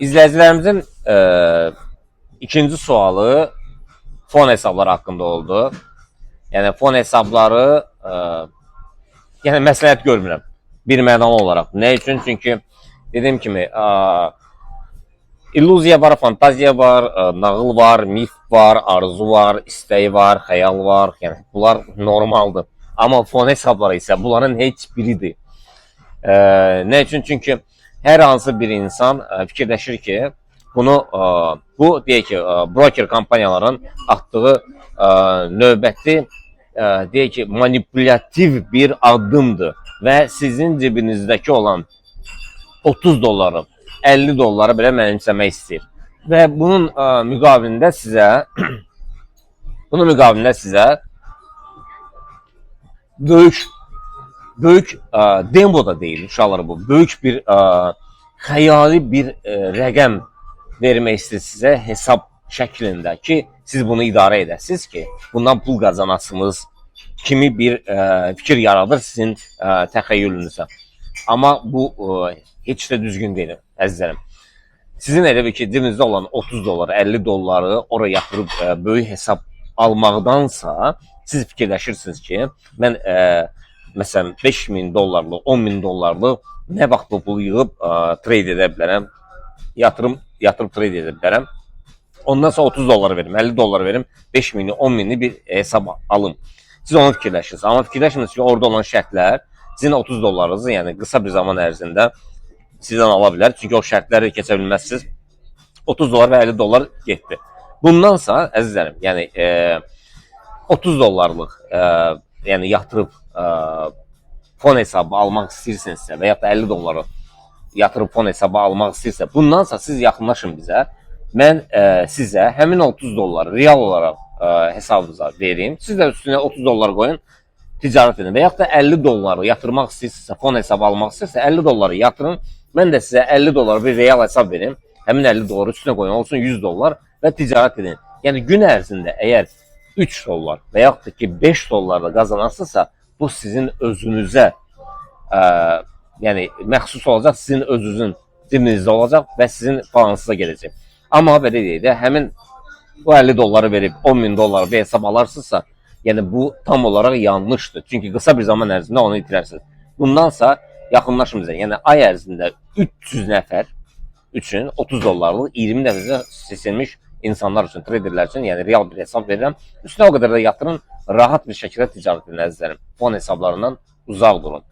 İzləyicilərimizin ikinci sualı fon hesabları haqqında oldu. Yəni fon hesabları yəni məsləhət görmürəm bir mənalı olaraq. Nə üçün? Çünki dediyim kimi illuziya var, fantaziya var, nağıl var, mif var, arzu var, istək var, xəyal var. Yəni bunlar normaldır. Amma fon hesabları isə bunların heç biridir. Nə üçün? Çünki hər hansı bir insan fikirləşir ki, bunu bu deyək ki, broker kompaniyaların atdığı növbəti deyək ki, manipulyativ bir addımdır və sizin cibinizdəki olan 30 dolları, 50 dolları belə mənimsəmək istəyir. Və bunun müqabilində sizə böyük böyük demo da deyil uşaqlar bu. Böyük bir xəyali bir rəqəm vermək istəyir sizə hesab şəklində ki, siz bunu idarə edəsiniz ki, bundan pul qazanasınız kimi bir fikir yaradır sizin təxəyyülünüzə. Amma bu heç də düzgün deyil, əzizlərim. Sizin elə bir ki, cibinizdə olan 30 dollar, 50 dolları ora yatırıb böyük hesab almaqdansa, siz fikirləşirsiniz ki, mən məsələn 5000 dollarlıq, 10 000 dollarlıq nə vaxt bu pulu yığıb trade edə bilərəm, yatırım yatırıb trade edə bilərəm. Ondan sonra 30 dollar verim, 50 dollar verim, 5 mini, 10 mini bir hesab alım. Siz onu fikirləşirsiniz. Amma fikirləşmirsiniz ki, orada olan şərtlər sizin 30 dollarınızı, yəni qısa bir zaman ərzində sizdən ala bilər. Çünki o şərtləri keçə bilməzsiniz. 30 dollar və 50 dollar getdi. Bundansa əzizlərim, yəni 30 dollarlıq yəni yatırıb fon hesabı almaq istəyirsinizsə və ya da 50 dolları yatırıb fon hesabı almaq istəyirsə, bundansa siz yaxınlaşın bizə. Mən sizə həmin 30 dolları real olaraq hesabınıza verim. Siz də üstünə 30 dollar qoyun, ticarət edin. Və yaxud da 50 dolları yatırmaq istəyirsinizsə, fon hesabı almaq istəyirsə, 50 dolları yatırın. Mən də sizə 50 dollar bir real hesab verim. Həmin 50 dolları üstünə qoyun, olsun 100 dollar və ticarət edin. Yəni gün ərzində əgər 3 dollar və yaxud da ki 5 dollar da qazanarsınızsa, bu sizin özünüzə yəni məxsus olacaq, sizin özünüzün cibinizdə olacaq və sizin balansınıza gələcək. Amma belə deyək də, həmin bu 50 dolları verib 10 min dollar bir hesab alarsınızsa, yəni bu tam olaraq yanlışdır. Çünki qısa bir zaman ərzində onu itilərsiniz. Bundansa yaxınlaşın bizə. Yəni ay ərzində 300 nəfər üçün 30 dollarlıq 20 nəfərə seçilmiş insanlar üçün, traderlər üçün, yəni real bir hesab verirəm. Üstünə o qədər də yatırın, rahat bir şəkildə ticarət edin, əzizlərim. Fon hesablarından uzaq durun.